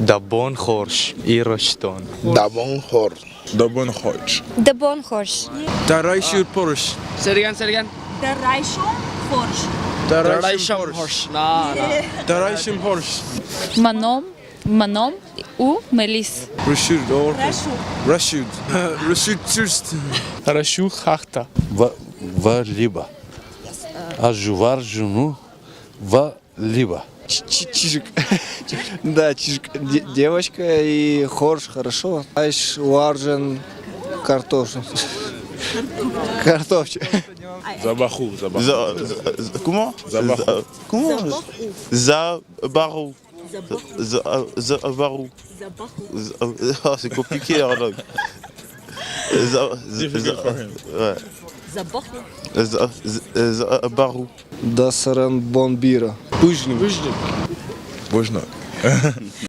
Дӕ бон хорз, Ирыстон! Дӕ бон хорз. Дӕ бон хорз. Дӕ бон хорз. Дӕ райсом хорз. Say it again, say it again. Дӕ райсом хорз. Дӕ райсом хорз. На, на. Дӕ райсом хорз. Маном, маном у мелис. Рашид. Рашид. Рашид Чурст. Рашу хахта. Ва либо. Ажувар жену ва либо. Чижик. Да, чижик. Девочка и хорш, хорошо. Айш, уаржен, картош. Картофчик. Забаху, забаху. Comment? Забаху. Comment? Zabarou. Zabarou. Oh, c'est compliqué leur langue. Difficult for him. Ouais. Zabarou. Дасаран бонбира. Бужнук. Бужнук.